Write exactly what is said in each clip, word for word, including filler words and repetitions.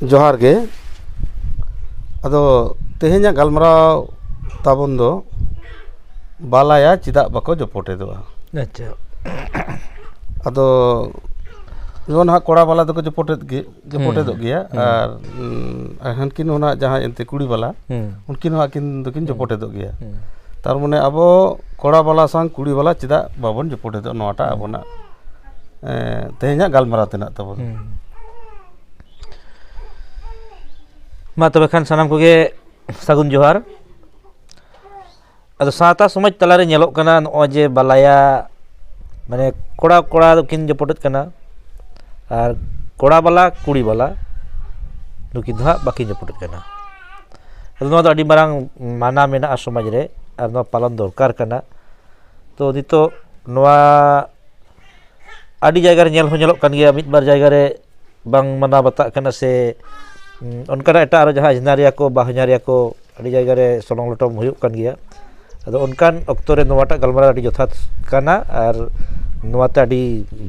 ᱡᱚᱦᱟᱨ ᱜᱮ᱾ ᱟᱫᱚ ᱛᱮᱦᱮᱧᱟᱜ ᱜᱟᱞᱢᱟᱨᱟᱣ ᱛᱟᱵᱚᱱ ᱫᱚ ᱵᱟᱞᱟᱭᱟ ᱪᱮᱫᱟᱜ ᱵᱟᱠᱚ ᱡᱚᱯᱚᱴᱮᱫᱚᱜᱼᱟ᱾ ᱟᱪᱪᱷᱟ᱾ ᱟᱫᱚ ᱡᱮᱢᱚᱱ ᱦᱟᱸᱜ ᱠᱚᱲᱟ ᱵᱟᱞᱟ ᱫᱚᱠᱚ ᱡᱚᱯᱚᱴᱮᱫ ᱜᱮ, ᱡᱚᱯᱚᱴᱮᱫᱚᱜ ᱜᱮᱭᱟ᱾ ᱦᱩᱸ᱾ ᱟᱨ ᱩᱸ, ᱦᱟᱱᱠᱤᱱ ᱦᱚᱸ ᱱᱟᱜ ᱡᱟᱦᱟᱸᱭ ᱮᱱᱛᱮ ᱠᱩᱲᱤ ᱵᱟᱞᱟ, ᱦᱩᱸ᱾ ᱩᱱᱠᱤᱱ ᱦᱚᱸ ᱟᱹᱠᱤᱱ ᱫᱚᱠᱤᱱ ᱡᱚᱯᱚᱴᱮᱫᱚᱜ ᱜᱮᱭᱟ᱾ ᱦᱩᱸ᱾ ᱛᱟᱨ ᱢᱟᱱᱮ ᱟᱵᱚ ᱠᱚᱲᱟ ᱵᱟᱞᱟ ᱥᱟᱶ ᱠᱩᱲᱤ ᱵᱟᱞᱟ ᱪᱮᱫᱟᱜ ᱵᱟᱵᱚᱱ ᱡᱚᱯᱚᱴᱮᱫᱚᱜ, ᱱᱚᱣᱟᱴᱟᱜ ᱦᱩᱸ᱾ ᱟᱵᱚᱱᱟᱜ ᱮ, ᱛᱮᱦᱮᱧᱟᱜ ᱜᱟᱞᱢᱟᱨᱟᱣ ᱛᱮᱱᱟᱜ ᱛᱟᱵᱚᱱ᱾ ᱦᱩᱸ᱾ ᱢᱟ ᱛᱚᱵᱮ ᱠᱷᱟᱱ ᱥᱟᱱᱟᱢ ᱠᱚᱜᱮ ᱥᱟᱹᱜᱩᱱ ᱡᱚᱦᱟᱨ᱾ ᱟᱫᱚ ᱥᱟᱶᱛᱟ ᱥᱚᱢᱟᱡᱽ ᱛᱟᱞᱟᱨᱮ ᱧᱮᱞᱚᱜ ᱠᱟᱱᱟ ᱱᱚᱜᱼᱚᱭ ᱡᱮ ᱵᱟᱞᱟᱭᱟ, ᱢᱟᱱᱮ ᱠᱚᱲᱟ ᱠᱚᱲᱟ ᱫᱚᱠᱤᱱ ᱡᱚᱯᱚᱴᱮᱫ ᱠᱟᱱᱟ ᱟᱨ ᱠᱚᱲᱟ ᱵᱟᱞᱟ ᱠᱩᱲᱤ ᱵᱟᱞᱟ ᱱᱩᱠᱤᱱ ᱫᱚ ᱦᱟᱸᱜ ᱵᱟᱹᱠᱤᱱ ᱡᱚᱯᱚᱴᱮᱫ ᱠᱟᱱᱟ᱾ ᱟᱫᱚ ᱱᱚᱣᱟ ᱫᱚ ᱟᱹᱰᱤ ᱢᱟᱨᱟᱝ ᱢᱟᱱᱟ ᱢᱮᱱᱟᱜᱼᱟ ᱥᱚᱢᱟᱡᱽ ᱨᱮ, ᱟᱨ ᱱᱚᱣᱟ ᱯᱟᱞᱚᱱ ᱫᱚᱨᱠᱟᱨ ᱠᱟᱱᱟ᱾ ᱛᱚ ᱱᱤᱛᱚᱜ ᱱᱚᱣᱟ ᱟᱹᱰᱤ ᱡᱟᱭᱜᱟ ᱨᱮ ᱧᱮᱞ ᱦᱚᱸ ᱧᱮᱞᱚᱜ ᱠᱟᱱ ᱜᱮᱭᱟ, ᱢᱤᱫ ᱵᱟᱨ ᱡᱟᱭᱜᱟ ᱨᱮ ᱵᱟᱝ ᱢᱟᱱᱟᱣ ᱵᱟᱛᱟᱜ ᱠᱟᱱᱟ ᱥᱮ, ᱩᱸ, ᱚᱱᱠᱟᱱᱟᱜ ᱮᱴᱟᱜ ᱟᱨᱚ ᱡᱟᱦᱟᱸ ᱟᱡᱽᱷᱱᱟᱨᱤᱭᱟ ᱠᱚ, ᱵᱟᱦᱧᱟᱨᱤᱭᱟ ᱠᱚ ᱟᱹᱰᱤ ᱡᱟᱭᱜᱟ ᱨᱮ ᱥᱚᱞᱚᱝ ᱞᱚᱴᱚᱢ ᱦᱩᱭᱩᱜ ᱠᱟᱱ ᱜᱮᱭᱟ᱾ ᱟᱫᱚ ᱚᱱᱠᱟᱱ ᱚᱠᱛᱚ ᱨᱮ ᱱᱚᱣᱟᱴᱟᱜ ᱜᱟᱞᱢᱟᱨᱟᱣ ᱟᱹᱰᱤ ᱡᱚᱛᱷᱟᱛ ᱠᱟᱱᱟ ᱟᱨ ᱱᱚᱣᱟᱛᱮ ᱟᱹᱰᱤ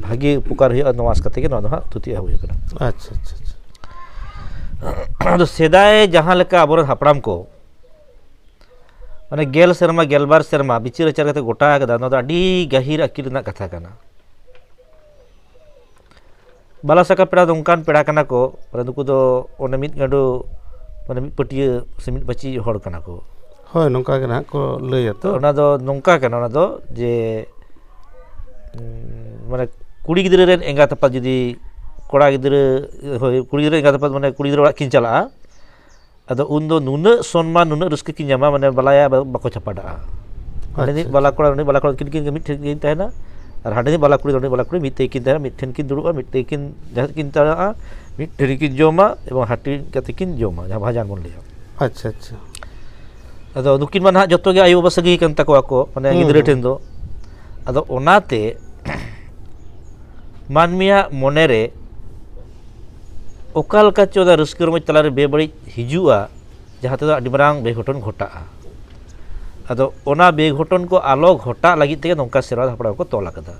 ᱵᱷᱟᱹᱜᱤ ᱩᱯᱚᱠᱟᱨ ᱦᱩᱭᱩᱜᱼᱟ, ᱱᱚᱣᱟ ᱟᱥ ᱠᱟᱛᱮ ᱜᱮ ᱱᱚᱣᱟ ᱫᱚ ᱦᱟᱸᱜ ᱛᱷᱩᱛᱤ ᱮᱦᱚᱵ ᱦᱩᱭ ᱠᱟᱱᱟ᱾ ᱟᱪᱪᱷᱟ, ᱟᱪᱪᱷᱟ, ᱟᱪᱪᱷᱟ᱾ ᱟᱫᱚ ᱥᱮᱫᱟᱭ ᱡᱟᱦᱟᱸ ᱞᱮᱠᱟ ᱟᱵᱚᱨᱮᱱ ᱦᱟᱯᱲᱟᱢ ᱠᱚ ᱢᱟᱱᱮ ᱜᱮᱞ ᱥᱮᱨᱢᱟ, ᱜᱮᱞᱵᱟᱨ ᱥᱮᱨᱢᱟ ᱵᱤᱪᱟᱹᱨ ᱟᱪᱟᱨ ᱠᱟᱛᱮ ᱜᱚᱴᱟ ᱟᱠᱟᱫᱟ, ᱱᱚᱣᱟ ᱫᱚ ᱟᱹᱰᱤ ᱜᱟᱹᱦᱤᱨ ᱟᱹᱠᱤᱞ ᱨᱮᱱᱟᱜ ᱠᱟᱛᱷᱟ ᱠᱟᱱᱟ᱾ ᱵᱟᱞᱟ ᱥᱟᱠᱟ ᱯᱮᱲᱟ ᱫᱚ ᱚᱱᱠᱟᱱ ᱯᱮᱲᱟ ᱠᱟᱱᱟ ᱠᱚ, ᱢᱟᱱᱮ ᱱᱩᱠᱩ ᱫᱚ ᱚᱱᱮ ᱢᱤᱫ ᱜᱟᱸᱰᱳ, ᱢᱟᱱᱮ ᱢᱤᱫ ᱯᱟᱹᱴᱭᱟᱹ ᱥᱮ ᱢᱤᱫ ᱯᱟᱹᱪᱤ ᱦᱚᱲ ᱠᱟᱱᱟ ᱠᱚ᱾ ᱦᱳᱭ, ᱱᱚᱝᱠᱟ ᱜᱮ ᱱᱟᱦᱟᱜ ᱠᱚ ᱞᱟᱹᱭᱟ ᱛᱚ᱾ ᱚᱱᱟ ᱫᱚ ᱱᱚᱝᱠᱟ ᱠᱟᱱᱟ, ᱚᱱᱟ ᱫᱚ ᱡᱮ, ᱩᱸ, ᱢᱟᱱᱮ ᱠᱩᱲᱤ ᱜᱤᱫᱽᱨᱟᱹ ᱨᱮᱱ ᱮᱸᱜᱟᱛ ᱟᱯᱟᱛ ᱡᱩᱫᱤ ᱠᱚᱲᱟ ᱜᱤᱫᱽᱨᱟᱹ, ᱦᱳᱭ, ᱠᱩᱲᱤ ᱜᱤᱫᱽᱨᱟᱹ ᱮᱸᱜᱟᱛ ᱟᱯᱟᱛ ᱢᱟᱱᱮ ᱠᱩᱲᱤ ᱜᱤᱫᱽᱨᱟᱹ ᱚᱲᱟᱜ ᱠᱤᱱ ᱪᱟᱞᱟᱜᱼᱟ, ᱟᱫᱚ ᱩᱱᱫᱚ ᱱᱩᱱᱟᱹᱜ ᱥᱚᱱᱢᱟᱱ, ᱱᱩᱱᱟᱹᱜ ᱨᱟᱹᱥᱠᱟᱹ ᱠᱤᱱ ᱧᱟᱢᱟ, ᱢᱟᱱᱮ ᱵᱟᱞᱟᱭᱟ ᱵᱟ-, ᱵᱟᱠᱚ ᱪᱷᱟᱯᱟᱰᱟᱜᱼᱟ᱾ ᱦᱟᱸᱰᱮ ᱟᱪᱪᱷᱟ, ᱱᱤᱡ ᱵᱟᱞᱟ ᱠᱚᱲᱟ, ᱱᱩᱭ ᱵᱟᱞᱟ ᱠᱚᱲᱟ, ᱩᱱᱠᱤᱱ ᱠᱤᱱ ᱢᱤᱫ ᱴᱷᱮᱱ ᱠᱤᱱ ᱛᱟᱦᱮᱱᱟ, ᱟᱨ ᱦᱟᱸᱰᱮ ᱱᱤᱡ ᱵᱟᱞᱟ ᱠᱩᱲᱤ ᱫᱚ ᱱᱩᱭ ᱵᱟᱞᱟ ᱠᱩᱲᱤ ᱢᱤᱫ ᱛᱮᱜᱮ ᱠᱤᱱ ᱛᱟᱦᱮᱱᱟ, ᱢᱤᱫ ᱴᱷᱮᱱ ᱠᱤᱱ ᱫᱩᱲᱩᱵᱼᱟ, ᱢᱤᱫ ᱛᱮᱜᱮ ᱠᱤᱱ ᱡᱟᱦᱟᱸ ᱠᱤᱱ ᱪᱟᱞᱟᱜᱼᱟ, ᱢᱤᱫ ᱴᱷᱮᱱ ᱠᱤᱱ ᱡᱚᱢᱟ ᱮᱵᱚᱝ ᱦᱟᱹᱴᱤᱧ ᱠᱟᱛᱮ ᱠᱤᱱ ᱡᱚᱢᱟ, ᱡᱟᱦᱟᱸ ᱵᱷᱟᱡᱟᱱ ᱵᱚᱱ ᱞᱟᱹᱭᱟ᱾ ᱟᱪᱪᱷᱟ, ᱟᱪᱪᱷᱟ᱾ ᱟᱫᱚ ᱱᱩᱠᱤᱱ ᱢᱟ ᱱᱟᱦᱟᱜ ᱡᱚᱛᱚ ᱜᱮ ᱟᱭᱳ ᱵᱟᱵᱟ ᱥᱟᱹᱜᱟᱹᱭ ᱠᱟᱱ ᱛᱟᱠᱚᱣᱟ ᱠᱚ, ᱢᱟᱱᱮ ᱦᱩᱸ, ᱜᱤᱫᱽᱨᱟᱹ ᱦᱩᱸ᱾ ᱴᱷᱮᱱ ᱫᱚ᱾ ᱟᱫᱚ ᱚᱱᱟᱛᱮ ᱢᱟᱹᱱᱢᱤᱭᱟᱜ ᱢᱚᱱᱮ ᱨᱮ ᱚᱠᱟ ᱞᱮᱠᱟ ᱪᱚ ᱚᱱᱟ ᱨᱟᱹᱥᱠᱟᱹ ᱨᱚᱢᱚᱡᱽ ᱛᱟᱞᱟᱨᱮ ᱵᱮᱵᱟᱹᱲᱤᱡ ᱦᱤᱡᱩᱜᱼᱟ, ᱡᱟᱦᱟᱸ ᱛᱮᱫᱚ ᱟᱹᱰᱤ ᱢᱟᱨᱟᱝ ᱵᱮᱜᱷᱚᱴᱚᱱ ᱜᱷᱚᱴᱟᱜᱼᱟ᱾ ᱟᱫᱚ ᱚᱱᱟ ᱵᱮᱜᱷᱚᱴᱚᱱ ᱠᱚ ᱟᱞᱚ ᱜᱷᱚᱴᱟᱜ ᱞᱟᱹᱜᱤᱫ ᱛᱮᱜᱮ ᱱᱚᱝᱠᱟ ᱥᱮᱨᱣᱟ ᱦᱟᱯᱲᱟᱢ ᱠᱚ ᱛᱚᱞ ᱟᱠᱟᱫᱟ᱾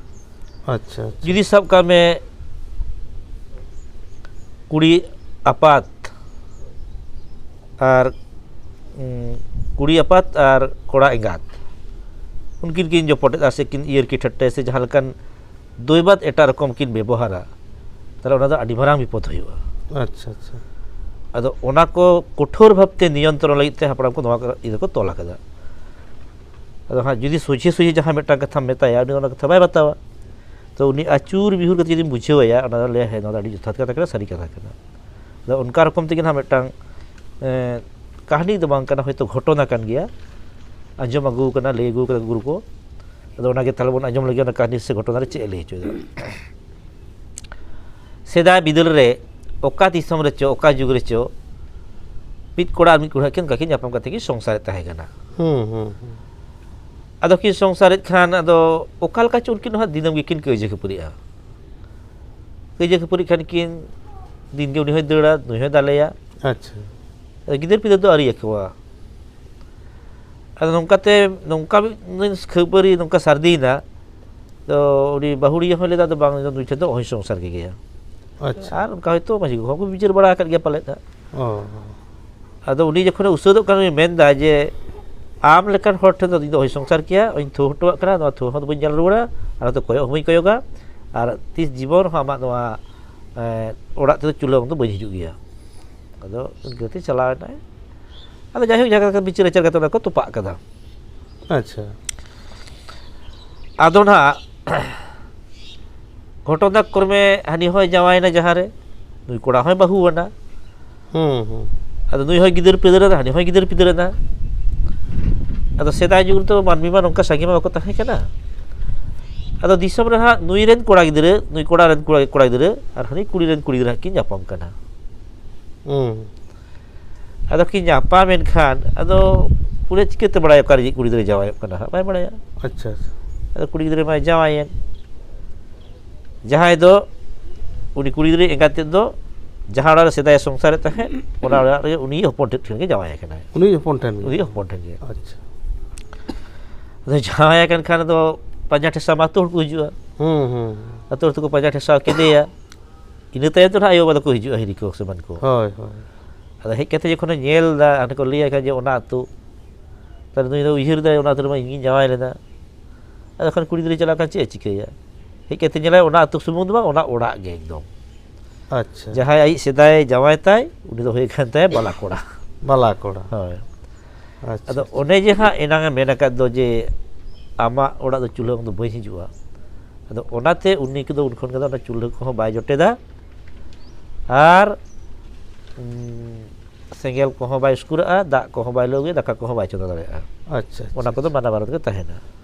ᱟᱪᱪᱷᱟ, ᱟᱪᱪᱷᱟ᱾ ᱡᱩᱫᱤ ᱥᱟᱵ ᱠᱟᱜ ᱢᱮ, ᱠᱩᱲᱤ ᱟᱯᱟᱛ ᱟᱨ ᱩᱸ, ᱠᱩᱲᱤ ᱟᱯᱟᱛ ᱟᱨ ᱠᱚᱲᱟ ᱮᱸᱜᱟᱛ, ᱩᱱᱠᱤᱱ ᱠᱤᱱ ᱡᱚᱯᱚᱴᱮᱫᱼᱟ ᱥᱮ ᱠᱤᱱ ᱤᱭᱟᱹᱨ ᱠᱤ ᱴᱷᱟᱹᱴᱴᱟᱹᱭᱟ ᱥᱮ ᱡᱟᱦᱟᱸ ᱞᱮᱠᱟᱱ ᱫᱳᱭᱵᱟᱫ ᱮᱴᱟᱜ ᱨᱚᱠᱚᱢ ᱠᱤᱱ ᱵᱮᱵᱚᱦᱟᱨᱟ, ᱛᱟᱦᱚᱞᱮ ᱚᱱᱟ ᱫᱚ ᱟᱹᱰᱤ ᱢᱟᱨᱟᱝ ᱵᱤᱯᱚᱫ ᱦᱩᱭᱩᱜᱼᱟ᱾ ᱟᱪᱪᱷᱟ, ᱟᱪᱪᱷᱟ᱾ ᱟᱫᱚ ᱚᱱᱟ ᱠᱚ ᱠᱚᱴᱷᱳᱨ ᱵᱷᱟᱵᱽᱛᱮ ᱱᱤᱭᱚᱱᱛᱨᱚᱱ ᱞᱟᱹᱜᱤᱫ ᱛᱮ ᱦᱟᱯᱲᱟᱢ ᱠᱚ ᱱᱚᱣᱟ ᱠᱚ ᱤᱭᱟᱹ ᱫᱚᱠᱚ ᱛᱚᱞ ᱟᱠᱟᱫᱟ᱾ ᱟᱫᱚ ᱦᱟᱸᱜ ᱡᱩᱫᱤ ᱥᱚᱡᱷᱮ ᱥᱚᱡᱷᱮ ᱡᱟᱦᱟᱸ ᱢᱤᱫᱴᱟᱝ ᱠᱟᱛᱷᱟᱢ ᱢᱮᱛᱟᱭᱟ, ᱩᱱᱤ ᱚᱱᱟ ᱠᱟᱛᱷᱟ ᱵᱟᱭ ᱵᱟᱛᱟᱣᱟ᱾ ᱛᱚ ᱩᱱᱤ ᱟᱹᱪᱩᱨ ᱵᱤᱦᱩᱨ ᱠᱟᱛᱮ ᱡᱩᱫᱤᱢ ᱵᱩᱡᱷᱟᱹᱣ ᱟᱭᱟ, ᱚᱱᱟ ᱫᱚ ᱞᱟᱹᱭᱟ, "ᱦᱮᱸ, ᱱᱚᱣᱟ ᱫᱚ ᱟᱹᱰᱤ ᱡᱚᱛᱷᱟᱛ ᱠᱟᱛᱷᱟ ᱠᱟᱱᱟ, ᱥᱟᱹᱨᱤ ᱠᱟᱛᱷᱟ ᱠᱟᱱᱟ᱾" ᱟᱫᱚ ᱚᱱᱠᱟ ᱨᱚᱠᱚᱢ ᱛᱮᱜᱮ ᱱᱟᱦᱟᱜ ᱢᱤᱫᱴᱟᱝ, ᱮᱸ, ᱠᱟᱹᱦᱱᱤ ᱫᱚ ᱵᱟᱝ ᱠᱟᱱᱟ, ᱦᱚᱭᱛᱳ ᱜᱷᱚᱴᱚᱱᱟ ᱠᱟᱱ ᱜᱮᱭᱟ, ᱟᱸᱡᱚᱢ ᱟᱹᱜᱩ ᱠᱟᱱᱟ, ᱞᱟᱹᱭ ᱟᱹᱜᱩ ᱠᱟᱫᱟ ᱠᱚ ᱜᱩᱨᱩ ᱠᱚ᱾ ᱟᱫᱚ ᱚᱱᱟᱜᱮ ᱛᱟᱦᱚᱞᱮ ᱵᱚᱱ ᱟᱸᱡᱚᱢ ᱞᱮᱜᱮ, ᱚᱱᱟ ᱠᱟᱹᱦᱱᱤ ᱥᱮ ᱜᱷᱚᱴᱚᱱᱟ ᱨᱮ ᱪᱮᱫ ᱮ ᱞᱟᱹᱭ ᱦᱚᱪᱚᱭᱮᱫᱟ᱾ ᱥᱮᱫᱟᱭ ᱵᱤᱫᱟᱹᱞ ᱨᱮ ᱚᱠᱟ ᱫᱤᱥᱚᱢ ᱨᱮᱪᱚ, ᱚᱠᱟ ᱡᱩᱜᱽ ᱨᱮᱪᱚ, ᱢᱤᱫ ᱠᱚᱲᱟ ᱟᱨ ᱢᱤᱫ ᱠᱩᱲᱤ ᱠᱤᱱ ᱚᱱᱠᱟ ᱠᱤᱱ ᱧᱟᱯᱟᱢ ᱠᱟᱛᱮ ᱠᱤᱱ ᱥᱚᱝᱥᱟᱨᱮᱫ ᱛᱟᱦᱮᱸ ᱠᱟᱱᱟ᱾ ᱦᱩᱸ, ᱦᱩᱸ, ᱦᱩᱸ᱾ ᱟᱫᱚ ᱠᱤᱱ ᱥᱚᱝᱥᱟᱨᱮᱫ ᱠᱷᱟᱱ, ᱟᱫᱚ ᱚᱠᱟ ᱞᱮᱠᱟ ᱪᱚ ᱩᱱᱠᱤᱱ ᱦᱚᱸ ᱫᱤᱱᱟᱹᱢ ᱜᱮᱠᱤᱱ ᱠᱟᱹᱭᱡᱟᱹ ᱠᱷᱟᱹᱯᱟᱹᱨᱤᱜᱼᱟ᱾ ᱠᱟᱹᱭᱡᱟᱹ ᱠᱷᱟᱹᱯᱟᱹᱨᱤᱜ ᱠᱷᱟᱱ ᱠᱤᱱ, ᱫᱤᱱ ᱜᱮ ᱩᱱᱤ ᱦᱚᱸᱭ ᱫᱟᱹᱲᱟ, ᱱᱩᱭ ᱦᱚᱸᱭ ᱫᱟᱞᱮᱭᱟ᱾ ᱟᱪᱪᱷᱟ᱾ ᱟᱫᱚ ᱜᱤᱫᱟᱹᱨ ᱯᱤᱫᱟᱹᱨ ᱫᱚ ᱟᱹᱣᱨᱤ ᱟᱠᱚᱣᱟ᱾ ᱟᱫᱚ ᱱᱚᱝᱠᱟᱛᱮ, ᱱᱚᱝᱠᱟ ᱢᱤᱫ ᱫᱤᱱ ᱠᱷᱟᱹᱯᱟᱹᱨᱤ ᱱᱚᱝᱠᱟ ᱥᱟᱹᱨᱫᱤᱭᱮᱱᱟ, ᱛᱚ ᱩᱱᱤ ᱵᱟᱹᱦᱩᱲᱤᱭᱟᱹ ᱦᱚᱸᱭ ᱞᱟᱹᱭᱫᱟ, "ᱟᱫᱚ ᱵᱟᱝ, ᱱᱩᱭ ᱴᱷᱮᱱ ᱫᱚ ᱚᱦᱚᱧ ᱥᱚᱝᱥᱟᱨ ᱠᱮᱜᱮᱭᱟ᱾" ᱟᱪᱪᱷᱟ᱾ ᱟᱨ ᱚᱱᱠᱟ ᱦᱚᱭᱛᱳ ᱢᱟᱹᱡᱷᱤ ᱠᱚᱦᱚᱸ ᱠᱚ ᱵᱤᱪᱟᱹᱨ ᱵᱟᱲᱟ ᱟᱠᱟᱫ ᱜᱮᱭᱟ ᱯᱟᱞᱮᱫ ᱦᱟᱸᱜ᱾ ᱚ᱾ ᱟᱫᱚ ᱩᱱᱤ ᱡᱚᱠᱷᱚᱱᱮ ᱩᱥᱟᱹᱫᱚᱜ ᱠᱟᱱᱟ, ᱩᱱᱤ ᱢᱮᱱᱫᱟ ᱡᱮ, "ᱟᱢ ᱞᱮᱠᱟᱱ ᱦᱚᱲ ᱴᱷᱮᱱ ᱫᱚ ᱤᱧ ᱫᱚ ᱚᱦᱚᱧ ᱥᱚᱝᱥᱟᱨ ᱠᱮᱭᱟ, ᱚᱦᱚᱧ ᱛᱷᱩ ᱦᱚᱴᱚᱣᱟᱜ ᱠᱟᱱᱟ, ᱱᱚᱣᱟ ᱛᱷᱩ ᱦᱚᱸ ᱫᱚ ᱵᱟᱹᱧ ᱧᱮᱞ ᱨᱩᱣᱟᱹᱲᱟ, ᱟᱨ ᱱᱚᱛᱮ ᱠᱚᱭᱚᱜ ᱦᱚᱸ ᱵᱟᱹᱧ ᱠᱚᱭᱚᱜᱟ, ᱟᱨ ᱛᱤᱥ ᱡᱤᱵᱚᱱ ᱨᱮᱦᱚᱸ ᱟᱢᱟᱜ ᱱᱚᱣᱟ, ᱮ, ᱚᱲᱟᱜ ᱛᱮᱫᱚ ᱪᱩᱞᱦᱟᱹ ᱫᱚ ᱵᱟᱹᱧ ᱦᱤᱡᱩᱜ ᱜᱮᱭᱟ᱾" ᱟᱫᱚ ᱤᱱᱠᱟᱹᱛᱮ ᱪᱟᱞᱟᱣ ᱮᱱᱟᱭ᱾ ᱟᱫᱚ ᱡᱟᱭᱦᱳᱠ, ᱡᱟᱦᱟᱸ ᱞᱮᱠᱟ ᱵᱤᱪᱟᱹᱨ ᱟᱪᱟᱨ ᱠᱟᱛᱮ ᱚᱱᱟ ᱠᱚ ᱛᱚᱯᱟᱜ ᱠᱟᱫᱟ᱾ ᱟᱪᱪᱷᱟ᱾ ᱟᱫᱚ ᱱᱟᱦᱟᱜ ᱜᱷᱚᱴᱚᱱᱟ ᱠᱨᱚᱢᱮ ᱦᱟᱹᱱᱤ ᱦᱚᱸᱭ ᱡᱟᱶᱟᱭᱮᱱᱟ ᱡᱟᱦᱟᱸ ᱨᱮ, ᱱᱩᱭ ᱠᱚᱲᱟ ᱦᱚᱸᱭ ᱵᱟᱹᱦᱩᱣᱟᱱᱟ᱾ ᱦᱩᱸ, ᱦᱩᱸ᱾ ᱟᱫᱚ ᱱᱩᱭ ᱦᱚᱸᱭ ᱜᱤᱫᱟᱹᱨ ᱯᱤᱫᱟᱹᱨ ᱮᱱᱟ, ᱦᱟᱹᱱᱤ ᱦᱚᱸᱭ ᱜᱤᱫᱟᱹᱨ ᱯᱤᱫᱟᱹᱨ ᱮᱱᱟ᱾ ᱟᱫᱚ ᱥᱮᱫᱟᱭ ᱡᱩᱜᱽ ᱨᱮᱫᱚ ᱢᱟᱹᱱᱢᱤ ᱢᱟ ᱱᱚᱝᱠᱟ ᱥᱟᱸᱜᱮ ᱢᱟ ᱵᱟᱠᱚ ᱛᱟᱦᱮᱸ ᱠᱟᱱᱟ᱾ ᱟᱫᱚ ᱫᱤᱥᱚᱢ ᱨᱮ ᱦᱟᱸᱜ ᱱᱩᱭ ᱨᱮᱱ ᱠᱚᱲᱟ ᱜᱤᱫᱽᱨᱟᱹ, ᱱᱩᱭ ᱠᱚᱲᱟ ᱨᱮᱱ ᱠᱚᱲᱟ, ᱠᱚᱲᱟ ᱜᱤᱫᱽᱨᱟᱹ ᱟᱨ ᱦᱟᱹᱱᱤ ᱠᱩᱲᱤ ᱨᱮᱱ ᱠᱩᱲᱤ ᱜᱤᱫᱽᱨᱟᱹ ᱦᱟᱸᱜ ᱠᱤᱱ ᱧᱟᱯᱟᱢ ᱠᱟᱱᱟ᱾ ᱦᱩᱸ᱾ ᱟᱫᱚ ᱠᱤᱱ ᱧᱟᱯᱟᱢᱮᱱ ᱠᱷᱟᱱ, ᱟᱫᱚ ᱩᱱᱤ ᱪᱤᱠᱟᱹᱛᱮ ᱵᱟᱲᱟᱭᱟ ᱚᱠᱟ ᱨᱮ ᱠᱩᱲᱤ ᱜᱤᱫᱽᱨᱟᱹ ᱡᱟᱶᱟᱭᱚᱜ ᱠᱟᱱᱟ? ᱦᱟᱸᱜ ᱵᱟᱭ ᱵᱟᱲᱟᱭᱟ᱾ ᱟᱪᱪᱷᱟ, ᱟᱪᱪᱷᱟ᱾ ᱟᱫᱚ ᱠᱩᱲᱤ ᱜᱤᱫᱽᱨᱟᱹ ᱢᱟᱭ ᱡᱟᱶᱟᱭᱮᱱ, ᱡᱟᱦᱟᱸᱭ ᱫᱚ ᱩᱱᱤ ᱠᱩᱲᱤ ᱜᱤᱫᱽᱨᱟᱹ ᱮᱸᱜᱟᱛ ᱛᱮᱫ ᱫᱚ ᱡᱟᱦᱟᱸ ᱚᱲᱟᱜ ᱨᱮ ᱥᱮᱫᱟᱭ ᱥᱚᱝᱥᱟᱨᱮᱫ ᱛᱟᱦᱮᱸᱫ, ᱚᱱᱟ ᱚᱲᱟᱜ ᱨᱮ ᱩᱱᱤ ᱦᱚᱯᱚᱱ ᱴᱷᱮᱱ ᱜᱮ ᱡᱟᱶᱟᱭ ᱟᱠᱟᱱᱟᱭ᱾ ᱩᱱᱤ ᱦᱚᱯᱚᱱ ᱴᱷᱮᱱ ᱜᱮ? ᱩᱱᱤ ᱦᱚᱯᱚᱱ ᱴᱷᱮᱱ ᱜᱮ᱾ ᱟᱪᱪᱷᱟ᱾ ᱟᱫᱚ ᱡᱟᱶᱟᱭ ᱟᱠᱟᱱ ᱠᱷᱟᱱ ᱫᱚ ᱯᱟᱸᱡᱟ ᱴᱷᱮᱥᱟ ᱢᱟ ᱟᱹᱛᱩ ᱦᱚᱲ ᱠᱚ ᱦᱤᱡᱩᱜᱼᱟ᱾ ᱦᱩᱸ, ᱦᱩᱸ᱾ ᱟᱹᱛᱩ ᱦᱚᱲ ᱛᱮᱠᱚ ᱯᱟᱸᱡᱟ ᱴᱷᱮᱥᱟᱣ ᱠᱮᱫᱮᱭᱟ᱾ ᱤᱱᱟᱹ ᱛᱟᱭᱚᱢ ᱛᱮ ᱱᱟᱦᱟᱜ ᱟᱭᱳ ᱵᱟᱵᱟ ᱫᱚᱠᱚ ᱦᱤᱡᱩᱜᱼᱟ, ᱦᱤᱨᱤ ᱠᱚ ᱥᱮ ᱮᱢᱟᱱ ᱠᱚ᱾ ᱦᱳᱭ, ᱦᱳᱭ᱾ ᱟᱫᱚ ᱦᱮᱡ ᱠᱟᱛᱮ ᱡᱚᱠᱷᱚᱱᱮ ᱧᱮᱞ ᱮᱫᱟ, ᱦᱟᱱᱮ ᱠᱚ ᱞᱟᱹᱭᱟᱭ ᱠᱟᱱᱟ ᱡᱮ ᱚᱱᱟ ᱟᱹᱛᱩ, ᱛᱟᱦᱞᱮ ᱱᱩᱭ ᱫᱚ ᱩᱭᱦᱟᱹᱨ ᱮᱫᱟᱭ, "ᱚᱱᱟ ᱟᱹᱛᱩ ᱨᱮᱢᱟ ᱤᱧ ᱜᱤᱧ ᱡᱟᱶᱟᱭ ᱞᱮᱱᱟ, ᱟᱫᱚ ᱠᱷᱟᱱ ᱠᱩᱲᱤ ᱜᱤᱫᱽᱨᱟᱹ ᱪᱟᱞᱟᱣ ᱠᱟᱱ ᱪᱮᱫ ᱮ ᱪᱤᱠᱟᱹᱭᱟ?" ᱦᱮᱡ ᱠᱟᱛᱮ ᱧᱮᱞᱟᱭ ᱚᱱᱟ ᱟᱹᱛᱩ ᱥᱩᱢᱩᱝ ᱫᱚ ᱵᱟᱝ, ᱚᱱᱟ ᱚᱲᱟᱜ ᱜᱮ ᱮᱠᱫᱚᱢ᱾ ᱟᱪᱪᱷᱟ᱾ ᱡᱟᱦᱟᱸᱭ ᱟᱡ ᱥᱮᱫᱟᱭ ᱡᱟᱶᱟᱭ ᱛᱟᱭ, ᱩᱱᱤ ᱫᱚ ᱦᱩᱭ ᱠᱟᱱ ᱛᱟᱭᱟ ᱵᱟᱞᱟ ᱠᱚᱲᱟ᱾ ᱵᱟᱞᱟ ᱠᱚᱲᱟ᱾ ᱦᱳᱭ᱾ ᱟᱪᱪᱷᱟ, ᱟᱫᱚ ᱟᱪᱪᱷᱟ᱾ ᱚᱱᱮ ᱡᱮ ᱦᱟᱸᱜ ᱮᱱᱟᱝ ᱮ ᱢᱮᱱ ᱟᱠᱟᱫ ᱫᱚ ᱡᱮ, "ᱟᱢᱟᱜ ᱚᱲᱟᱜ ᱫᱚ ᱪᱩᱞᱦᱟᱹ ᱚᱝ ᱫᱚ ᱵᱟᱹᱧ ᱦᱤᱡᱩᱜᱼᱟ", ᱟᱫᱚ ᱚᱱᱟᱛᱮ ᱩᱱᱤ ᱠᱚᱫᱚ ᱩᱱ ᱠᱷᱚᱱ ᱜᱮ ᱚᱱᱟ ᱪᱩᱞᱦᱟᱹ ᱠᱚᱦᱚᱸ ᱵᱟᱭ ᱡᱚᱴᱮᱫᱟ, ᱟᱨ, ᱩᱸ, ᱥᱮᱸᱜᱮᱞ ᱠᱚᱦᱚᱸ ᱵᱟᱭ ᱩᱥᱠᱩᱨᱟᱜᱼᱟ, ᱫᱟᱜ ᱠᱚᱦᱚᱸ ᱵᱟᱭ ᱞᱩ ᱟᱹᱜᱩᱭᱟ, ᱫᱟᱠᱟ ᱠᱚᱦᱚᱸ ᱵᱟᱭ ᱪᱚᱸᱫᱟ ᱫᱟᱲᱮᱭᱟᱜᱼᱟ᱾ ᱟᱪᱪᱷᱟ, ᱟᱪᱪᱷᱟ, ᱚᱱᱟ ᱠᱚᱫᱚ ᱟᱪᱪᱷᱟ᱾ ᱢᱟᱱᱟ ᱵᱟᱨᱚᱱ ᱜᱮ ᱛᱟᱦᱮᱱᱟ᱾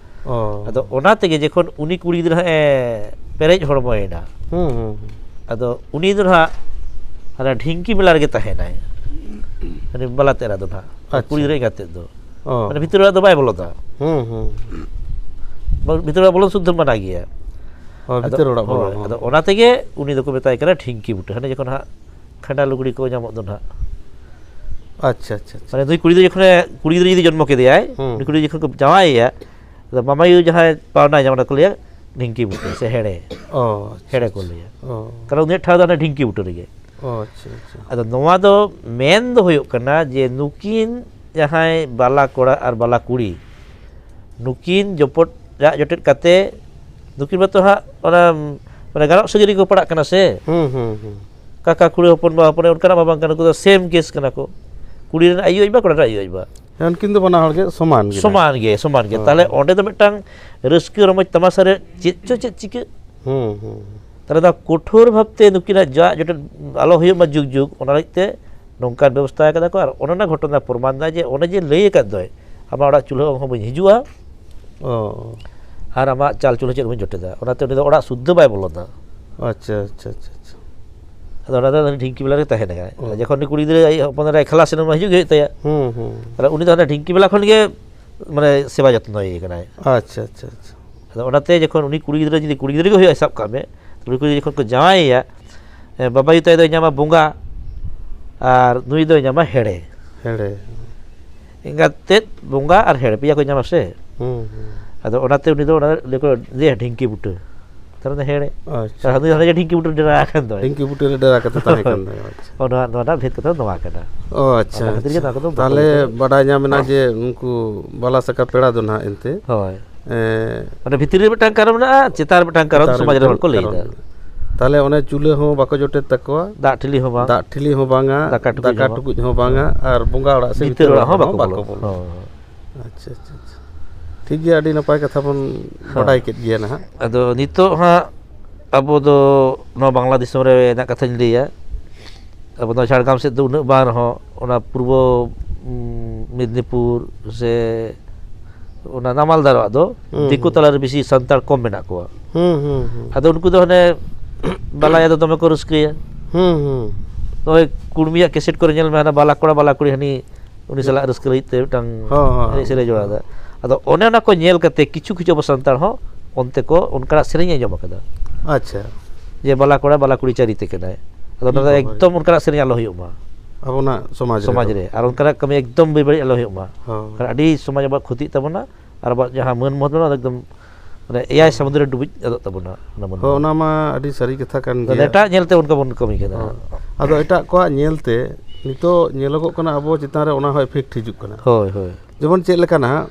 ᱚ᱾ ᱟᱫᱚ ᱚᱱᱟ ᱛᱮᱜᱮ ᱡᱚᱠᱷᱚᱱ ᱩᱱᱤ ᱠᱩᱲᱤ ᱜᱤᱫᱽᱨᱟᱹ ᱦᱟᱸᱜ ᱮ ᱯᱮᱨᱮᱡ ᱦᱚᱲᱢᱚᱭᱮᱱᱟ, ᱦᱩᱸ, ᱦᱩᱸ, ᱦᱩᱸ᱾ ᱟᱫᱚ ᱩᱱᱤ ᱫᱚ ᱱᱟᱦᱟᱜ ᱦᱟᱱᱟ ᱰᱷᱤᱝᱠᱤ ᱢᱮᱞᱟ ᱨᱮᱜᱮ ᱛᱟᱦᱮᱱᱟᱭ, ᱩᱱᱤ ᱵᱟᱞᱟ ᱛᱮᱨᱟ ᱫᱚ ᱱᱟᱦᱟᱜ, ᱟᱪᱪᱷᱟ᱾ ᱠᱩᱲᱤ ᱜᱤᱫᱽᱨᱟᱹ ᱮᱸᱜᱟᱛ ᱛᱮᱫ ᱫᱚ᱾ ᱚ᱾ ᱢᱟᱱᱮ ᱵᱷᱤᱛᱟᱹᱨ ᱚᱲᱟᱜ ᱫᱚ ᱵᱟᱭ ᱵᱚᱞᱚᱱᱟ᱾ ᱦᱩᱸ, ᱦᱩᱸ᱾ ᱵᱟ-, ᱵᱷᱤᱛᱟᱹᱨ ᱚᱲᱟᱜ ᱵᱚᱞᱚᱱ ᱥᱩᱫᱽᱫᱷᱟᱹ ᱢᱟᱱᱟ ᱜᱮᱭᱟ᱾ ᱦᱳᱭ, ᱟᱫᱚ, ᱵᱷᱤᱛᱟᱹᱨ ᱚᱲᱟᱜ ᱵᱚᱞᱚᱱ, ᱦᱳᱭ, ᱦᱚᱸ᱾ ᱟᱫᱚ ᱚᱱᱟ ᱛᱮᱜᱮ ᱩᱱᱤ ᱫᱚᱠᱚ ᱢᱮᱛᱟᱭ ᱠᱟᱱᱟ ᱰᱷᱤᱝᱠᱤ ᱵᱩᱴᱟᱹ, ᱦᱟᱱᱮ ᱡᱚᱠᱷᱚᱱ ᱦᱟᱸᱜ ᱠᱷᱟᱸᱰᱟ ᱞᱩᱜᱽᱲᱤ ᱠᱚ ᱧᱟᱢᱚᱜ ᱫᱚ ᱱᱟᱦᱟᱜ᱾ ᱟᱪᱪᱷᱟ, ᱟᱪᱪᱷᱟ, ᱟᱪᱪᱷᱟ᱾ ᱢᱟᱱᱮ ᱱᱩᱭ ᱠᱩᱲᱤ ᱜᱤᱫᱽᱨᱟᱹ ᱡᱚᱠᱷᱚᱱᱮ, ᱠᱩᱲᱤ ᱜᱤᱫᱽᱨᱟᱹ ᱡᱩᱫᱤ ᱡᱚᱱᱢᱚ ᱠᱮᱫᱮᱭᱟᱭ, ᱦᱩᱸ᱾ ᱩᱱᱤ ᱠᱩᱲᱤ ᱡᱚᱠᱷᱚᱱ ᱠᱚ ᱡᱟᱶᱟᱭᱮᱭᱟ, ᱟᱫᱚ ᱢᱟᱢᱟᱭᱩ ᱡᱟᱦᱟᱸᱭ ᱯᱟᱣᱱᱟᱭ ᱧᱟᱢ, ᱚᱱᱟ ᱠᱚ ᱞᱟᱹᱭᱟ ᱰᱷᱤᱝᱠᱤ ᱵᱩᱴᱟᱹ ᱥᱮ ᱦᱮᱲᱮ᱾ ᱚ, ᱟᱪᱪᱷᱟ, ᱦᱮᱲᱮ ᱠᱚ ᱟᱪᱪᱷᱟ᱾ ᱞᱟᱹᱭᱟ᱾ ᱚ᱾ ᱠᱟᱨᱚᱱ ᱩᱱᱤᱭᱟᱜ ᱴᱷᱟᱶ ᱫᱚ ᱚᱱᱟ ᱰᱷᱤᱝᱠᱤ ᱵᱩᱴᱟᱹ ᱨᱮᱜᱮ᱾ ᱚ, ᱟᱪᱪᱷᱟ, ᱟᱪᱪᱷᱟ᱾ ᱟᱫᱚ ᱱᱚᱣᱟ ᱫᱚ ᱢᱮᱱ ᱫᱚ ᱦᱩᱭᱩᱜ ᱠᱟᱱᱟ ᱡᱮ ᱱᱩᱠᱤᱱ ᱡᱟᱦᱟᱸᱭ ᱵᱟᱞᱟ ᱠᱚᱲᱟ ᱟᱨ ᱵᱟᱞᱟ ᱠᱩᱲᱤ, ᱱᱩᱠᱤᱱ ᱡᱚᱯᱚᱴ ᱨᱟᱜ ᱡᱚᱴᱮᱫ ᱠᱟᱛᱮ, ᱱᱩᱠᱤᱱ ᱢᱟᱛᱚ ᱦᱟᱸᱜ ᱚᱱᱟ, ᱢᱟᱱᱮ, ᱜᱟᱱᱚᱜ ᱥᱟᱹᱜᱟᱹᱭ ᱨᱮᱠᱚ ᱯᱟᱲᱟᱜ ᱠᱟᱱᱟ ᱥᱮ᱾ ᱦᱩᱸ, ᱦᱩᱸ, ᱦᱩᱸ᱾ ᱠᱟᱠᱟ ᱠᱷᱩᱲᱟᱹ ᱦᱚᱯᱚᱱ ᱵᱟ ᱦᱚᱯᱚᱱ ᱮᱨᱟ ᱚᱱᱠᱟᱱᱟᱜ ᱢᱟ ᱵᱟᱝ ᱠᱟᱱᱟ, ᱩᱱᱠᱩ ᱫᱚ ᱥᱮᱢ ᱠᱮᱥ ᱠᱟᱱᱟ ᱠᱚ᱾ ᱠᱩᱲᱤ ᱨᱮᱱ ᱟᱭᱳ ᱟᱡ ᱵᱟ, ᱠᱚᱲᱟ ᱨᱮᱱ ᱟᱭᱳ ᱟᱡ ᱵᱟ᱾ ᱦᱮᱸ, ᱩᱱᱠᱤᱱ ᱫᱚ ᱵᱟᱱᱟ ᱦᱚᱲ ᱜᱮ ᱥᱚᱢᱟᱱ ᱜᱮ᱾ ᱥᱚᱢᱟᱱ ᱜᱮ, ᱥᱚᱢᱟᱱ ᱜᱮ᱾ ᱦᱳᱭ᱾ ᱛᱟᱦᱞᱮ ᱚᱸᱰᱮ ᱫᱚ ᱢᱤᱫᱴᱟᱝ ᱨᱟᱹᱥᱠᱟᱹ ᱨᱚᱢᱚᱡᱽ ᱛᱟᱢᱟᱥᱟ ᱨᱮ ᱪᱮᱫ ᱪᱚ ᱪᱮᱫ ᱪᱤᱠᱟᱹᱜ᱾ ᱦᱩᱸ, ᱦᱩᱸ᱾ ᱛᱟᱦᱞᱮ ᱱᱚᱣᱟ ᱠᱚᱴᱷᱳᱨ ᱵᱷᱟᱵᱽᱛᱮ ᱱᱩᱠᱤᱱᱟᱜ ᱡᱟᱜ ᱡᱚᱴᱮᱫ ᱟᱞᱚ ᱦᱩᱭᱩᱜ ᱢᱟ ᱡᱩᱜᱽ ᱡᱩᱜᱽ, ᱚᱱᱟ ᱞᱟᱹᱜᱤᱫ ᱛᱮ ᱱᱚᱝᱠᱟᱱ ᱵᱮᱵᱚᱥᱛᱷᱟ ᱟᱠᱟᱫᱟ ᱠᱚ᱾ ᱟᱨ ᱚᱱᱟ ᱨᱮᱱᱟᱜ ᱜᱷᱚᱴᱚᱱᱟ ᱯᱨᱚᱢᱟᱱ ᱫᱟ ᱡᱮ ᱚᱱᱮ ᱡᱮ ᱞᱟᱹᱭ ᱟᱠᱟᱫ ᱫᱚᱭ, "ᱟᱢᱟᱜ ᱚᱲᱟᱜ ᱪᱩᱞᱦᱟᱹ ᱚᱝ ᱦᱚᱸ ᱵᱟᱹᱧ ᱦᱤᱡᱩᱜᱼᱟ, ᱚ᱾ ᱟᱨ ᱟᱢᱟᱜ ᱪᱟᱞ ᱪᱩᱞᱦᱟᱹ ᱪᱮᱫ ᱦᱚᱸ ᱵᱟᱹᱧ ᱡᱚᱴᱮᱫᱟ", ᱚᱱᱟᱛᱮ ᱩᱱᱤ ᱫᱚ ᱚᱲᱟᱜ ᱥᱩᱫᱽᱫᱷᱟᱹ ᱵᱟᱭ ᱵᱚᱞᱚᱱᱟ᱾ ᱟᱪᱪᱷᱟ, ᱟᱪᱪᱷᱟ, ᱟᱪᱪᱷᱟ, ᱟᱪᱪᱷᱟ᱾ ᱟᱫᱚ ᱚᱱᱟ ᱫᱚ ᱰᱷᱤᱝᱠᱤ ᱢᱮᱞᱟ ᱨᱮ ᱛᱟᱦᱮᱱ ᱠᱟᱱᱟ᱾ ᱚ᱾ ᱡᱚᱠᱷᱚᱱ ᱩᱱᱤ ᱠᱩᱲᱤ ᱜᱤᱫᱽᱨᱟᱹ ᱟᱡ ᱦᱚᱯᱚᱱ ᱮᱨᱟ ᱮᱠᱞᱟ ᱥᱮᱱ ᱢᱟ ᱦᱤᱡᱩᱜ ᱜᱮ ᱦᱩᱭᱩᱜ ᱛᱟᱭᱟ᱾ ᱦᱩᱸ, ᱦᱩᱸ᱾ ᱛᱟᱦᱞᱮ ᱩᱱᱤ ᱫᱚ ᱦᱟᱱᱮ ᱰᱷᱤᱝᱠᱤ ᱢᱮᱞᱟ ᱠᱷᱚᱱ ᱜᱮ, ᱢᱟᱱᱮ, ᱥᱮᱵᱟ ᱡᱚᱛᱱᱚᱭᱮ ᱠᱟᱱᱟᱭ᱾ ᱟᱪᱪᱷᱟ, ᱟᱪᱪᱷᱟ, ᱟᱪᱪᱷᱟ᱾ ᱟᱫᱚ ᱚᱱᱟᱛᱮ ᱡᱚᱠᱷᱚᱱ ᱩᱱᱤ ᱠᱩᱲᱤ ᱜᱤᱫᱽᱨᱟᱹ ᱡᱩᱫᱤ ᱠᱩᱲᱤ ᱜᱤᱫᱽᱨᱟᱹ ᱜᱮ ᱦᱩᱭᱩᱜᱼᱟᱭ, ᱥᱟᱵ ᱠᱟᱜ ᱢᱮ, ᱩᱱᱤ ᱠᱩᱲᱤ ᱜᱤᱫᱽᱨᱟᱹ ᱡᱚᱠᱷᱚᱱ ᱠᱚ ᱡᱟᱶᱟᱭᱮᱭᱟ, ᱮ, ᱵᱟᱵᱟᱭᱩ ᱛᱟᱭ ᱫᱚᱭ ᱧᱟᱢᱟ ᱵᱚᱸᱜᱟ ᱟᱨ ᱱᱩᱭ ᱫᱚᱭ ᱧᱟᱢᱟ ᱦᱮᱲᱮ᱾ ᱦᱮᱲᱮ᱾ ᱮᱸᱜᱟᱛ ᱛᱮᱫ, ᱵᱚᱸᱜᱟ ᱟᱨ ᱦᱮᱲᱮ, ᱯᱮᱭᱟ ᱠᱚ ᱧᱟᱢᱟ ᱥᱮ᱾ ᱦᱩᱸ, ᱦᱩᱸ᱾ ᱟᱫᱚ ᱚᱱᱟᱛᱮ ᱩᱱᱤ ᱫᱚ ᱚᱱᱟ ᱞᱟᱹᱭ ᱠᱚ ᱞᱟᱹᱭᱟ ᱰᱷᱤᱝᱠᱤ ᱵᱩᱴᱟᱹ᱾ ᱛᱟᱨ ᱢᱟᱱᱮ ᱦᱮᱲᱮ᱾ ᱟᱪᱪᱷᱟ᱾ ᱟᱨ ᱦᱟᱹᱱᱤ ᱦᱟᱱᱮ ᱰᱷᱤᱝᱠᱤ ᱵᱩᱴᱟᱹ ᱨᱮ ᱰᱮᱨᱟ ᱟᱠᱟᱱ ᱫᱚ᱾ ᱰᱷᱤᱝᱠᱤ ᱵᱩᱴᱟᱹ ᱨᱮ ᱰᱮᱨᱟ ᱠᱟᱛᱮ ᱛᱟᱦᱮᱸ ᱠᱟᱱ ᱫᱚ᱾ ᱟᱪᱪᱷᱟ᱾ ᱚᱱᱟ, ᱱᱚᱣᱟ ᱨᱮᱱᱟᱜ ᱵᱷᱮᱫ ᱠᱟᱛᱷᱟ ᱫᱚ ᱱᱚᱣᱟ ᱠᱟᱱᱟ᱾ ᱚ, ᱟᱪᱪᱷᱟ, ᱚᱱᱟ ᱠᱷᱟᱹᱛᱤᱨ ᱜᱮ ᱟᱪᱪᱷᱟ᱾ ᱱᱚᱣᱟ ᱠᱚᱫᱚ ᱵᱟᱠᱚ ᱛᱟᱦᱞᱮ ᱵᱚᱞᱚ ᱠᱟᱱᱟ᱾ ᱵᱟᱰᱟᱭ ᱧᱟᱢ ᱮᱱᱟ ᱡᱮ ᱱᱩᱠᱩ ᱵᱟᱞᱟ ᱥᱟᱠᱟ ᱯᱮᱲᱟ ᱫᱚ ᱱᱟᱦᱟᱜ ᱮᱱᱛᱮ᱾ ᱦᱳᱭ᱾ ᱮᱸ, ᱚᱸᱰᱮ ᱵᱷᱤᱛᱨᱤ ᱨᱮ ᱢᱤᱫᱴᱟᱝ ᱠᱟᱨᱚᱱ ᱢᱮᱱᱟᱜᱼᱟ, ᱪᱮᱛᱟᱱ ᱨᱮ ᱢᱤᱫᱴᱟᱝ ᱠᱟᱨᱚᱱ ᱪᱮᱛᱟᱱ ᱨᱮ ᱥᱚᱢᱟᱡᱽ ᱨᱮᱱ ᱦᱚᱲ ᱢᱤᱫᱴᱟᱝ ᱠᱚ ᱞᱟᱹᱭ ᱠᱟᱨᱚᱱ ᱮᱫᱟ᱾ ᱢᱮᱱᱟᱜᱼᱟ᱾ ᱛᱟᱦᱞᱮ ᱚᱱᱮ ᱪᱩᱞᱦᱟᱹ ᱦᱚᱸ ᱵᱟᱠᱚ ᱡᱚᱴᱮᱫ ᱛᱟᱠᱚᱣᱟ᱾ ᱫᱟᱜ ᱴᱷᱤᱞᱤ ᱦᱚᱸ ᱵᱟᱝ᱾ ᱫᱟᱜ ᱴᱷᱤᱞᱤ ᱦᱚᱸ ᱵᱟᱝᱟ, ᱫᱟᱠᱟ ᱴᱩᱠᱩᱡ ᱫᱟᱠᱟ ᱦᱚᱸ ᱵᱟᱝ᱾ ᱴᱩᱠᱩᱡ ᱦᱚᱸ ᱵᱟᱝᱟ, ᱟᱨ ᱵᱚᱸᱜᱟ ᱚᱲᱟᱜ ᱥᱮ ᱵᱷᱤᱛᱟᱹᱨ ᱵᱷᱤᱛᱟᱹᱨ ᱚᱲᱟᱜ ᱦᱚᱸ ᱚᱲᱟᱜ ᱵᱟᱠᱚ ᱦᱚᱸ ᱵᱟᱠᱚ ᱵᱚᱞᱚᱱᱟ᱾ ᱵᱚᱞᱚᱱᱟ᱾ ᱦᱳᱭ᱾ ᱟᱪᱪᱷᱟ, ᱟᱪᱪᱷᱟ, ᱟᱪᱪᱷᱟ᱾ ᱴᱷᱤᱠ ᱜᱮᱭᱟ, ᱟᱹᱰᱤ ᱱᱟᱯᱟᱭ ᱠᱟᱛᱷᱟ ᱵᱚᱱ ᱦᱮᱸ᱾ ᱵᱟᱰᱟᱭ ᱠᱮᱫ ᱜᱮᱭᱟ ᱱᱟᱦᱟᱜ᱾ ᱟᱫᱚ ᱱᱤᱛᱚᱜ ᱦᱟᱸᱜ ᱟᱵᱚ ᱫᱚ ᱱᱚᱣᱟ ᱵᱟᱝᱞᱟ ᱫᱤᱥᱚᱢ ᱨᱮᱱᱟᱜ ᱠᱟᱛᱷᱟᱧ ᱞᱟᱹᱭᱟ᱾ ᱟᱵᱚ ᱱᱚᱣᱟ ᱡᱷᱟᱲᱜᱨᱟᱢ ᱥᱮᱫ ᱫᱚ ᱩᱱᱟᱹᱜ ᱵᱟᱝ ᱨᱮᱦᱚᱸ, ᱚᱱᱟ ᱯᱩᱨᱵᱚ, ᱩᱸ, ᱢᱮᱫᱽᱱᱤᱯᱩᱨ ᱥᱮ ᱚᱱᱟ ᱱᱟᱢᱟᱞ ᱫᱷᱟᱨᱮ ᱫᱚ ᱦᱩᱸ, ᱫᱤᱠᱩ ᱦᱩᱸ᱾ ᱛᱟᱞᱟᱨᱮ ᱵᱮᱥᱤ ᱥᱟᱱᱛᱟᱲ ᱠᱚᱢ ᱢᱮᱱᱟᱜ ᱠᱚᱣᱟ᱾ ᱦᱩᱸ, ᱦᱩᱸ, ᱦᱩᱸ᱾ ᱟᱫᱚ ᱩᱱᱠᱩ ᱫᱚ ᱦᱟᱱᱮ ᱵᱟᱞᱟᱭᱟ ᱫᱚ ᱫᱚᱢᱮ ᱠᱚ ᱨᱟᱹᱥᱠᱟᱹᱭᱟ᱾ ᱦᱩᱸ, ᱦᱩᱸ᱾ ᱱᱚᱜᱼᱚᱭ ᱠᱩᱲᱢᱤᱭᱟᱜ ᱠᱮᱥᱮᱴ ᱠᱚᱨᱮ ᱧᱮᱞ ᱢᱮ, ᱦᱟᱱᱟ ᱵᱟᱞᱟ ᱠᱚᱲᱟ ᱵᱟᱞᱟ ᱠᱩᱲᱤ ᱦᱟᱹᱱᱤ ᱩᱱᱤ ᱥᱟᱞᱟᱜ ᱨᱟᱹᱥᱠᱟᱹ ᱞᱟᱹᱜᱤᱫ ᱛᱮ ᱢᱤᱫᱴᱟᱝ ᱦᱚᱸ, ᱦᱚᱸ, ᱮᱱᱮᱡ ᱥᱮᱨᱮᱧ ᱦᱚᱸ᱾ ᱡᱚᱲᱟᱣ ᱮᱫᱟ᱾ ᱟᱫᱚ ᱚᱱᱮ ᱚᱱᱟ ᱠᱚ ᱧᱮᱞ ᱠᱟᱛᱮ ᱠᱤᱪᱷᱩ ᱠᱤᱪᱷᱩ ᱟᱵᱚ ᱥᱟᱱᱛᱟᱲ ᱦᱚᱸ ᱚᱱᱛᱮ ᱠᱚ ᱚᱱᱠᱟᱱᱟᱜ ᱥᱮᱨᱮᱧ ᱟᱸᱡᱚᱢ ᱟᱠᱟᱫᱟ᱾ ᱟᱪᱪᱷᱟ᱾ ᱡᱮ ᱵᱟᱞᱟ ᱠᱚᱲᱟ ᱵᱟᱞᱟ ᱠᱩᱲᱤ ᱪᱟᱹᱨᱤ ᱛᱮ ᱠᱟᱱᱟᱭ᱾ ᱟᱫᱚ ᱚᱱᱟ ᱮ ᱫᱚ ᱵᱟᱵᱟ ᱨᱮ᱾ ᱮᱠᱫᱚᱢ ᱚᱱᱠᱟᱱᱟᱜ ᱥᱮᱨᱮᱧ ᱟᱞᱚ ᱦᱩᱭᱩᱜ ᱢᱟ᱾ ᱟᱵᱚᱱᱟᱜ ᱥᱚᱢᱟᱡᱽ ᱥᱚᱢᱟᱡᱽ ᱨᱮᱫᱚ᱾ ᱨᱮ᱾ ᱟᱨ ᱚᱱᱠᱟᱱᱟᱜ ᱠᱟᱹᱢᱤ ᱮᱠᱫᱚᱢ ᱵᱮᱵᱟᱹᱲᱤᱡ ᱟᱞᱚ ᱦᱩᱭᱩᱜ ᱢᱟ᱾ ᱦᱚᱸ᱾ ᱠᱟᱨᱚᱱ ᱟᱹᱰᱤ ᱥᱚᱢᱟᱡᱽ ᱟᱵᱚᱣᱟᱜ ᱠᱷᱚᱛᱤᱜ ᱛᱟᱵᱚᱱᱟ᱾ ᱟᱨ ᱟᱵᱚᱣᱟᱜ ᱡᱟᱦᱟᱸ ᱢᱟᱹᱱ ᱢᱚᱦᱚᱛ ᱢᱮᱱᱟᱜᱼᱟ, ᱚᱱᱟ ᱮᱠᱫᱚᱢ, ᱢᱟᱱᱮ, ᱮᱭᱟᱭ ᱥᱟᱹᱢᱩᱫ ᱨᱮ ᱰᱩᱵᱩᱡ ᱟᱫᱚᱜ ᱛᱟᱵᱚᱱᱟ, ᱚᱱᱟ ᱢᱟᱹᱱ ᱦᱚᱸ, ᱢᱚᱦᱚᱛ᱾ ᱚᱱᱟ ᱢᱟ ᱟᱹᱰᱤ ᱥᱟᱹᱨᱤ ᱠᱟᱛᱷᱟ ᱠᱟᱱ ᱟᱫᱚ ᱜᱮᱭᱟ᱾ ᱮᱴᱟᱜ ᱧᱮᱞᱛᱮ ᱚᱱᱠᱟ ᱵᱚᱱ ᱠᱟᱹᱢᱤ ᱠᱟᱱᱟ᱾ ᱦᱚᱸ᱾ ᱟᱫᱚ ᱮᱴᱟᱜ ᱠᱚᱣᱟᱜ ᱧᱮᱞᱛᱮ ᱱᱤᱛᱚᱜ ᱧᱮᱞᱚᱜᱚᱜ ᱠᱟᱱᱟ, ᱟᱵᱚ ᱪᱮᱛᱟᱱ ᱨᱮ ᱚᱱᱟ ᱦᱚᱸ effect ᱦᱤᱡᱩᱜ ᱠᱟᱱᱟ᱾ ᱦᱳᱭ, ᱦᱳᱭ᱾ ᱡᱮᱢᱚᱱ ᱪᱮᱫ ᱞᱮᱠᱟ ᱱᱟᱦᱟᱜ,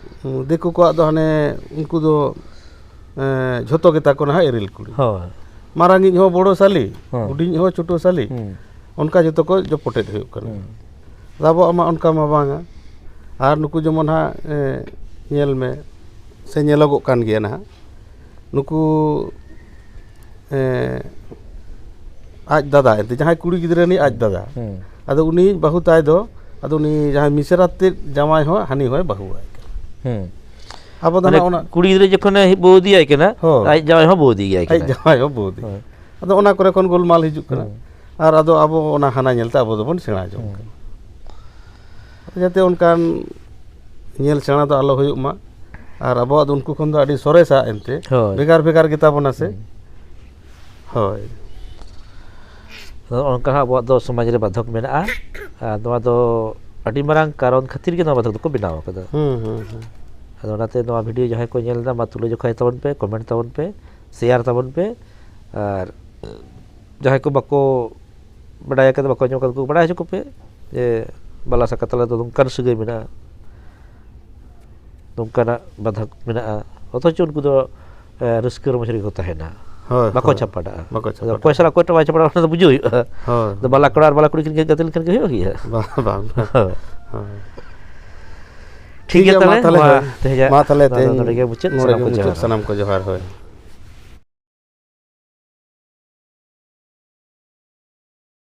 ᱫᱤᱠᱩ ᱠᱚᱣᱟᱜ ᱫᱚ ᱦᱟᱱᱮ ᱩᱱᱠᱩ ᱫᱚ, ᱮᱸ, ᱡᱷᱚᱛᱚ ᱜᱮᱛᱟ ᱠᱚ ᱱᱟᱦᱟᱜ ᱮᱨᱮᱞ ᱠᱩᱲᱤ᱾ ᱦᱳᱭ᱾ ᱢᱟᱨᱟᱝᱤᱡ ᱦᱚᱸ ᱵᱚᱲᱚ ᱥᱟᱞᱤ, ᱦᱚᱸ᱾ ᱦᱩᱰᱤᱧᱤᱡ ᱦᱚᱸ ᱪᱷᱳᱴᱳ ᱥᱟᱞᱤ, ᱦᱩᱸ᱾ ᱚᱱᱠᱟ ᱡᱚᱛᱚ ᱠᱚ ᱡᱚᱯᱚᱴᱮᱫ ᱦᱩᱭᱩᱜ ᱠᱟᱱᱟ᱾ ᱦᱩᱸ᱾ ᱟᱫᱚ ᱟᱵᱚᱣᱟᱜ ᱢᱟ ᱚᱱᱠᱟ ᱢᱟ ᱵᱟᱝᱟ᱾ ᱟᱨ ᱱᱩᱠᱩ ᱡᱮᱢᱚᱱ ᱦᱟᱸᱜ, ᱮ, ᱧᱮᱞ ᱢᱮ, ᱥᱮ ᱧᱮᱞᱚᱜᱚᱜ ᱠᱟᱱ ᱜᱮᱭᱟ ᱱᱟᱦᱟᱜ, ᱱᱩᱠᱩ, ᱮ, ᱟᱡ ᱫᱟᱫᱟ ᱮᱱᱛᱮ, ᱡᱟᱦᱟᱸᱭ ᱠᱩᱲᱤ ᱜᱤᱫᱽᱨᱟᱹ ᱨᱤᱱᱤᱡ ᱟᱡ ᱫᱟᱫᱟ, ᱦᱩᱸ᱾ ᱟᱫᱚ ᱩᱱᱤ ᱵᱟᱹᱦᱩ ᱛᱟᱭ ᱫᱚ, ᱟᱫᱚ ᱩᱱᱤ ᱡᱟᱦᱟᱸᱭ ᱢᱤᱥᱨᱟ ᱛᱮᱫ ᱡᱟᱶᱟᱭ ᱦᱚᱸ ᱦᱟᱹᱱᱤ ᱦᱚᱸᱭ ᱵᱟᱹᱦᱩ ᱟᱭ ᱠᱟᱱᱟ᱾ ᱦᱩᱸ᱾ ᱟᱵᱚ ᱫᱚ ᱢᱟᱱᱮ ᱱᱟᱦᱟᱜ ᱚᱱᱟ ᱠᱩᱲᱤ ᱜᱤᱫᱽᱨᱟᱹ ᱡᱚᱠᱷᱚᱱᱮ ᱵᱟᱹᱦᱩ ᱤᱫᱤᱭᱟᱭ ᱠᱟᱱᱟ, ᱦᱳᱭ᱾ ᱟᱡ ᱡᱟᱶᱟᱭ ᱦᱚᱸ ᱵᱟᱹᱦᱩ ᱤᱫᱤᱭᱟᱭ ᱟᱡ ᱠᱟᱱᱟ᱾ ᱡᱟᱶᱟᱭ ᱦᱚᱸ ᱵᱟᱹᱦᱩ ᱤᱫᱤ᱾ ᱦᱳᱭ᱾ ᱟᱫᱚ ᱚᱱᱟ ᱠᱚᱨᱮ ᱠᱷᱚᱱ ᱜᱳᱞᱢᱟᱞ ᱦᱤᱡᱩᱜ ᱠᱟᱱᱟ᱾ ᱦᱩᱸ᱾ ᱟᱨ ᱟᱫᱚ ᱟᱵᱚ ᱚᱱᱟ ᱦᱟᱱᱟ ᱧᱮᱞᱛᱮ ᱟᱵᱚ ᱫᱚᱵᱚᱱ ᱥᱮᱬᱟ ᱡᱚᱝ ᱦᱩᱸ᱾ ᱠᱟᱱᱟ᱾ ᱡᱟᱛᱮ ᱚᱱᱠᱟᱱ ᱧᱮᱞ ᱥᱮᱬᱟ ᱫᱚ ᱟᱞᱚ ᱦᱩᱭᱩᱜ ᱢᱟ᱾ ᱟᱨ ᱟᱵᱚᱣᱟᱜ ᱫᱚ ᱩᱱᱠᱩ ᱠᱷᱚᱱ ᱫᱚ ᱟᱹᱰᱤ ᱥᱚᱨᱮᱥᱟ ᱮᱱᱛᱮ, ᱦᱳᱭ᱾ ᱵᱷᱮᱜᱟᱨ ᱵᱷᱮᱜᱟᱨ ᱜᱮᱛᱟ ᱵᱚᱱᱟ ᱥᱮ᱾ ᱦᱩᱸ᱾ ᱦᱳᱭ᱾ ᱟᱫᱚ ᱚᱱᱠᱟ ᱦᱚᱸ ᱟᱵᱚᱣᱟᱜ ᱫᱚ ᱥᱚᱢᱟᱡᱽ ᱨᱮ ᱵᱟᱫᱷᱚᱠ ᱢᱮᱱᱟᱜᱼᱟ᱾ ᱟᱨ ᱱᱚᱣᱟ ᱫᱚ ᱟᱹᱰᱤ ᱢᱟᱨᱟᱝ ᱠᱟᱨᱚᱱ ᱠᱷᱟᱹᱛᱤᱨ ᱜᱮ ᱱᱚᱣᱟ ᱵᱟᱫᱷᱚᱠ ᱫᱚᱠᱚ ᱵᱮᱱᱟᱣ ᱟᱠᱟᱫᱟ᱾ ᱦᱩᱸ, ᱦᱩᱸ, ᱦᱩᱸ᱾ ᱟᱫᱚ ᱚᱱᱟᱛᱮ ᱱᱚᱣᱟ video ᱡᱟᱦᱟᱸᱭ ᱠᱚ ᱧᱮᱞ ᱮᱫᱟ, ᱢᱟ ᱛᱩᱞᱟᱹ ᱡᱚᱠᱷᱟᱭ ᱛᱟᱵᱚᱱ ᱯᱮ, comment ᱛᱟᱵᱚᱱ ᱯᱮ᱾ ᱥᱮᱭᱟᱨ ᱛᱟᱵᱚᱱ ᱯᱮ᱾ ᱟᱨ ᱡᱟᱦᱟᱸᱭ ᱠᱚ ᱵᱟᱠᱚ ᱵᱟᱰᱟᱭ ᱟᱠᱟᱫᱟ, ᱵᱟᱠᱚ ᱟᱸᱡᱚᱢ ᱟᱠᱟᱫᱟ, ᱩᱱᱠᱩ ᱵᱟᱰᱟᱭ ᱦᱚᱪᱚ ᱠᱚᱯᱮ ᱡᱮ ᱵᱟᱞᱟ ᱥᱟᱠᱟ ᱛᱟᱞᱟ ᱫᱚ ᱱᱚᱝᱠᱟᱱ ᱥᱟᱹᱜᱟᱹᱭ ᱢᱮᱱᱟᱜᱼᱟ, ᱱᱚᱝᱠᱟᱱᱟᱜ ᱵᱟᱫᱷᱟ ᱢᱮᱱᱟᱜᱼᱟ᱾ ᱚᱛᱷᱚᱪᱚ ᱩᱱᱠᱩ ᱫᱚ, ᱮ, ᱨᱟᱹᱥᱠᱟᱹ ᱨᱚᱢᱚᱡᱽ ᱨᱮᱜᱮ ᱠᱚ ᱛᱟᱦᱮᱱᱟ, ᱦᱳᱭ, ᱵᱟᱠᱚ ᱦᱳᱭ᱾ ᱪᱷᱟᱯᱟᱰᱟᱜᱼᱟ᱾ ᱵᱟᱠᱚ ᱟᱫᱚ ᱪᱷᱟᱯᱟᱰᱟᱜᱼᱟ᱾ ᱚᱠᱚᱭ ᱥᱟᱞᱟᱜ ᱚᱠᱚᱭ ᱴᱟᱜ ᱵᱟᱭ ᱪᱷᱟᱯᱟᱰᱟᱜᱼᱟ, ᱚᱱᱟ ᱫᱚ ᱵᱩᱡᱷᱟᱹᱣ ᱦᱩᱭᱩᱜᱼᱟ᱾ ᱦᱳᱭ᱾ ᱟᱫᱚ ᱵᱟᱞᱟ ᱠᱚᱲᱟ ᱟᱨ ᱵᱟᱞᱟ ᱠᱩᱲᱤ ᱠᱤᱱ ᱜᱟᱛᱮ ᱞᱮᱱᱠᱷᱟᱱ ᱜᱮ ᱦᱩᱭᱩᱜ ᱜᱮᱭᱟ᱾ ᱵᱟᱝ, ᱵᱟᱝ᱾ ᱦᱳᱭ᱾ ᱦᱳᱭ᱾ ᱴᱷᱤᱠ ᱜᱮᱭᱟ, ᱢᱟ ᱛᱟᱦᱚᱞᱮ, ᱛᱟᱦᱚᱞᱮ ᱢᱟ ᱦᱳᱭ᱾ ᱛᱮᱦᱮᱧᱟᱜ ᱢᱟ ᱛᱟᱦᱚᱞᱮ ᱱᱚᱣᱟ ᱫᱚ ᱛᱮᱦᱮᱧ ᱱᱚᱰᱮ ᱜᱮ ᱢᱩᱪᱟᱹᱫ᱾ ᱱᱚᱰᱮ ᱥᱟᱱᱟᱢ ᱜᱮ ᱠᱚ ᱢᱩᱪᱟᱹᱫ, ᱡᱚᱦᱟᱨ᱾ ᱥᱟᱱᱟᱢ ᱠᱚ ᱡᱚᱦᱟᱨ, ᱦᱳᱭ᱾